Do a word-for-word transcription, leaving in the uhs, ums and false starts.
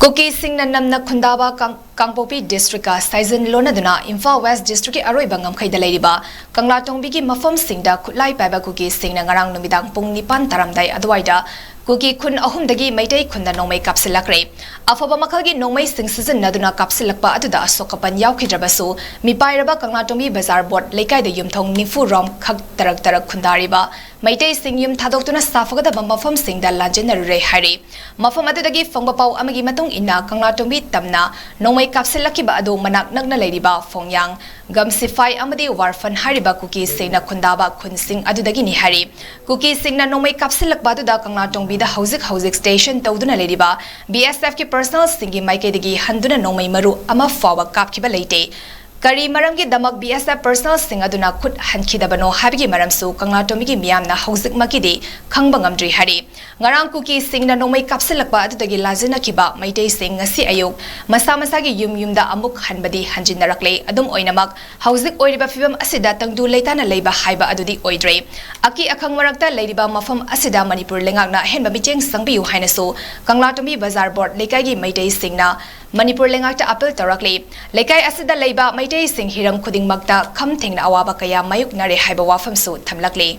ꯀꯨꯀꯤꯁꯤꯡꯅ ꯅꯝꯅ ꯈꯨꯟꯗꯥꯕ ꯀꯥꯡ-, ꯀꯥꯡꯄꯣꯛꯄꯤ ꯗꯤꯁꯇ꯭ꯔꯤꯛꯀ ꯁꯥꯏꯖꯤꯟ ꯂꯣꯟꯅꯗꯨꯅ ꯏꯝꯐꯥꯜ ꯋꯦꯁ ꯗꯤꯁꯇ꯭ꯔꯤꯛꯀꯤ ꯑꯔꯣꯏꯕ ꯉꯝꯈꯩꯗ ꯂꯩꯔꯤꯕ ꯀꯪꯂꯥꯇꯣꯡꯕꯤꯒꯤ ꯃꯐꯝꯁꯤꯡꯗ ꯈꯨꯠꯂꯥꯏ ꯄꯥꯏꯕ ꯀꯨꯀꯤꯁꯤꯡꯅ ꯉꯔꯥꯡ ꯅꯨꯃꯤꯗꯥꯡ ꯄꯨꯡ ꯅꯤꯄꯥꯟ ꯇꯥꯔꯝꯗꯥꯏ ꯑꯗꯨꯋꯥꯏꯗ ꯀꯨꯀꯤ ꯈꯨꯟ ꯑꯍꯨꯝꯗꯒꯤ ꯃꯩꯇꯩ ꯈꯨꯟꯗ ꯅꯣꯡꯃꯩ ꯀꯥꯞꯁꯤꯜꯂꯛꯈ꯭ꯔꯦ꯫ ꯑꯐꯕ ꯃꯈꯜꯒꯤ ꯅꯣꯡꯃꯩꯁꯤꯡ ꯁꯤꯖꯤꯟꯅꯗꯨꯅ ꯀꯥꯞꯁꯤꯜꯂꯛꯄ ꯑꯗꯨꯗ ꯑꯁꯣꯛ ꯑꯄꯟ ꯌꯥꯎꯈꯤꯗ꯭ꯔꯕꯁꯨ, ꯃꯤꯄꯥꯏꯔꯕ ꯀꯪꯂꯥꯇꯣꯡꯕꯤ ꯕꯖꯥꯔ ꯕꯣꯔꯗ ꯂꯩꯀꯥꯏꯗ ꯌꯨꯝꯊꯣꯡ ꯅꯤꯐꯨ ꯔꯣꯝ ꯈꯛ ꯇꯔꯛ ꯇꯔꯛ ꯈꯨꯟꯗꯥꯔꯤꯕ ꯃꯩꯇꯩꯁꯤꯡ ꯌꯨꯝ ꯊꯥꯗꯣꯛꯇꯨꯅ ꯁꯥꯐꯒꯗꯕ ꯃꯐꯝꯁꯤꯡꯗ ꯂꯥꯟꯖꯦꯟꯅꯔꯨꯔꯦ ꯍꯥꯏꯔꯤ꯫ ꯃꯐꯝ ꯑꯗꯨꯗꯒꯤ ꯐꯪꯕ ꯄꯥꯎ ꯑꯃꯒꯤ ꯃꯇꯨꯡ ꯏꯟꯅ, ꯀꯪꯂꯥꯇꯣꯡꯕꯤ ꯇꯝꯅ ꯅꯣꯡꯃꯩ ꯀꯥꯞꯁꯤꯜꯂꯛꯈꯤꯕ ꯑꯗꯨ ꯃꯅꯥꯛ ꯅꯛꯅ ꯂꯩꯔꯤꯕ ꯐꯣꯡꯌꯥꯡ, ꯒꯝꯁꯤꯐꯥꯏ ꯑꯃꯗꯤ ꯋꯥꯔꯐꯟ ꯍꯥꯏꯔꯤꯕ ꯀꯨꯀꯤꯁꯤꯡꯅ ꯈꯨꯟꯗꯥꯕ ꯈꯨꯟꯁꯤꯡ ꯑꯗꯨꯗꯒꯤꯅꯤ ꯍꯥꯏꯔꯤ꯫ ꯀꯨꯀꯤꯁꯤꯡꯅ ꯅꯣꯡꯃꯩ ꯀꯥꯞꯁꯤꯜꯂꯛꯄ ꯑꯗꯨꯗ ꯀꯪꯂꯥꯇꯣꯡꯕꯤꯗ ꯍꯧꯖꯤꯛ ꯍꯧꯖꯤꯛ ꯁ꯭ꯇꯦꯁꯟ ꯇꯧꯗꯨꯅ ꯂꯩꯔꯤꯕ ꯕꯤ ꯑꯦꯁ ꯑꯦꯐꯀꯤ ꯄꯔꯁꯅꯦꯜꯁꯤꯡꯒꯤ ꯃꯥꯏꯀꯩꯗꯒꯤ ꯍꯟꯗꯨꯅ ꯅꯣꯡꯃꯩ ꯃꯔꯨ ꯑꯃ ꯐꯥꯎꯕ ꯀꯥꯞꯈꯤꯕ ꯂꯩꯇꯦ꯫ ꯀꯔꯤ ꯃꯔꯝꯒꯤꯗꯃꯛ ꯕꯤ ꯑꯦꯁ ꯑꯦꯐ ꯄꯔꯁꯅꯦꯜꯁꯤꯡ ꯑꯗꯨꯅ ꯈꯨꯠ ꯍꯟꯈꯤꯗꯕꯅꯣ ꯍꯥꯏꯕꯒꯤ ꯃꯔꯝꯁꯨ ꯀꯪꯂꯥꯇꯣꯡꯕꯤꯒꯤ ꯃꯤꯌꯥꯝꯅ ꯍꯧꯖꯤꯛꯃꯛꯀꯤꯗꯤ ꯈꯪꯕ ꯉꯝꯗ꯭ꯔꯤ ꯍꯥꯏꯔꯤ꯫ ꯉꯔꯥꯡ ꯀꯨꯀꯤꯁꯤꯡꯅ ꯅꯣꯡꯃꯩ ꯀꯥꯞꯁꯤꯜꯂꯛꯄ ꯑꯗꯨꯗꯒꯤ ꯂꯥꯟꯖꯦꯟꯅꯈꯤꯕ ꯃꯩꯇꯩꯁꯤꯡ ꯉꯁꯤ ꯑꯌꯨꯛ ꯃꯁꯥ ꯃꯁꯥꯒꯤ ꯌꯨꯝ ꯌꯨꯝꯗ ꯑꯃꯨꯛ ꯍꯟꯕꯗꯤ ꯍꯟꯖꯤꯟꯅꯔꯛꯂꯦ꯫ ꯑꯗꯨꯝ ꯑꯣꯏꯅꯃꯛ, ꯍꯧꯖꯤꯛ ꯑꯣꯏꯔꯤꯕ ꯐꯤꯕꯝ ꯑꯁꯤꯗ ꯇꯪꯗꯨ ꯂꯩꯇꯥꯅ ꯂꯩꯕ ꯍꯥꯏꯕ ꯑꯗꯨꯗꯤ ꯑꯣꯏꯗ꯭ꯔꯦ꯫ ꯑꯀꯤ ꯑꯈꯪ ꯃꯔꯛꯇ ꯂꯩꯔꯤꯕ ꯃꯐꯝ ꯑꯁꯤꯗ ꯃꯅꯤꯄꯨꯔ ꯂꯩꯉꯥꯛꯅ ꯑꯍꯦꯟꯕ ꯃꯤꯠꯌꯦꯡ ꯆꯪꯕꯤꯌꯨ ꯍꯥꯏꯅꯁꯨ ꯀꯪꯂꯥꯇꯣꯡꯕꯤ ꯕꯖꯥꯔ ꯕꯣꯔꯗ ꯂꯩꯀꯥꯏꯒꯤ ꯃꯩꯇꯩꯁꯤꯡꯅ ꯃꯅꯤꯄꯨꯔ ꯂꯩꯉꯥꯛꯇ ꯑꯥꯄꯤꯜ ꯇꯧꯔꯛꯂꯤ꯫ ꯂꯩꯀꯥꯏ ꯑꯁꯤꯗ ꯂꯩꯕ ꯃꯩꯇꯩꯁꯤꯡ ꯍꯤꯔꯝ ꯈꯨꯗꯤꯡꯃꯛꯇ ꯈꯝ ꯊꯦꯡꯅ ꯑꯋꯥꯕ ꯀꯌꯥ ꯃꯥꯌꯣꯛꯅꯔꯦ ꯍꯥꯏꯕ ꯋꯥꯐꯝꯁꯨ ꯊꯝꯂꯛꯂꯤ꯫